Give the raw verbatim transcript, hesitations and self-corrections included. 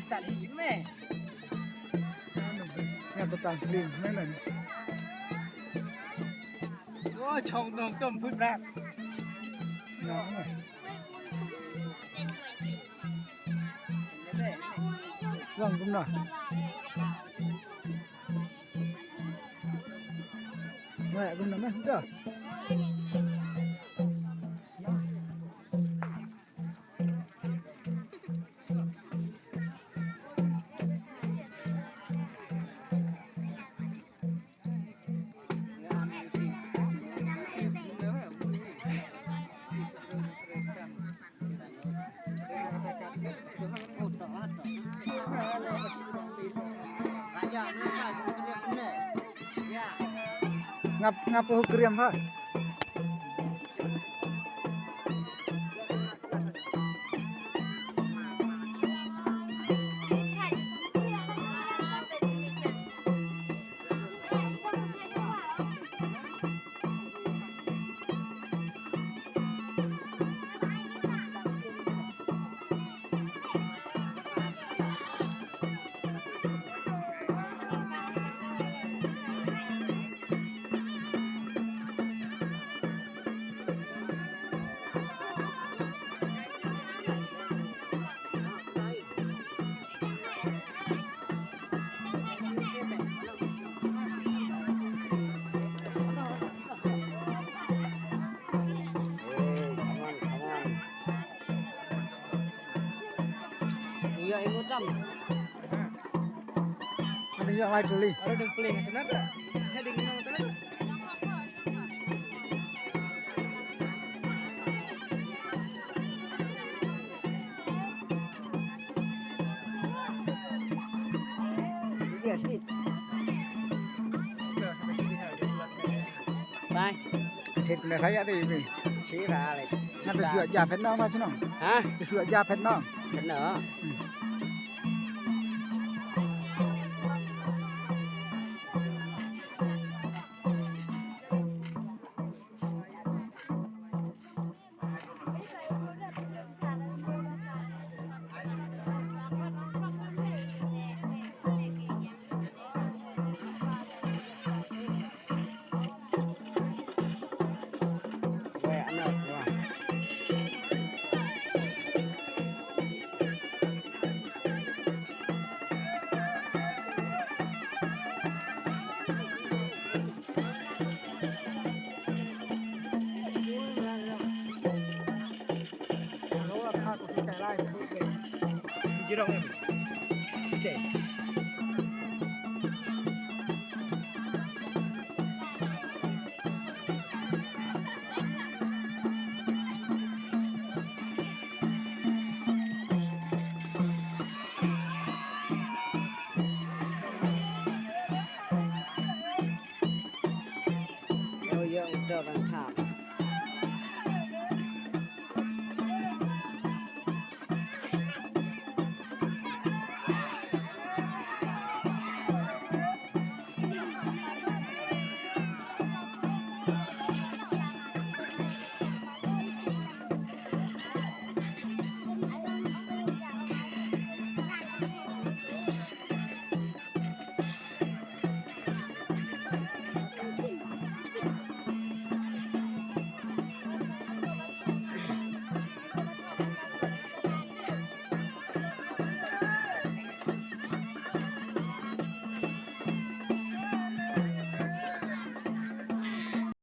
Tan hi me. Nga to tan pling me nan. Wo chong dong tum put brak. Nga me. Lang kumna. Nga kumna me dah. Ngap ngap hu kriam ha. Ïa, ïa, tam. Ada yang lain kali. Ada yang paling, ternyata. Ada yang ternyata. Bye. Thit ne raya de ibi. Chi ba le. Nga te shuwa ja phet no ma chnong. Ha? Te shuwa ja phet no. Phet no. Hmm.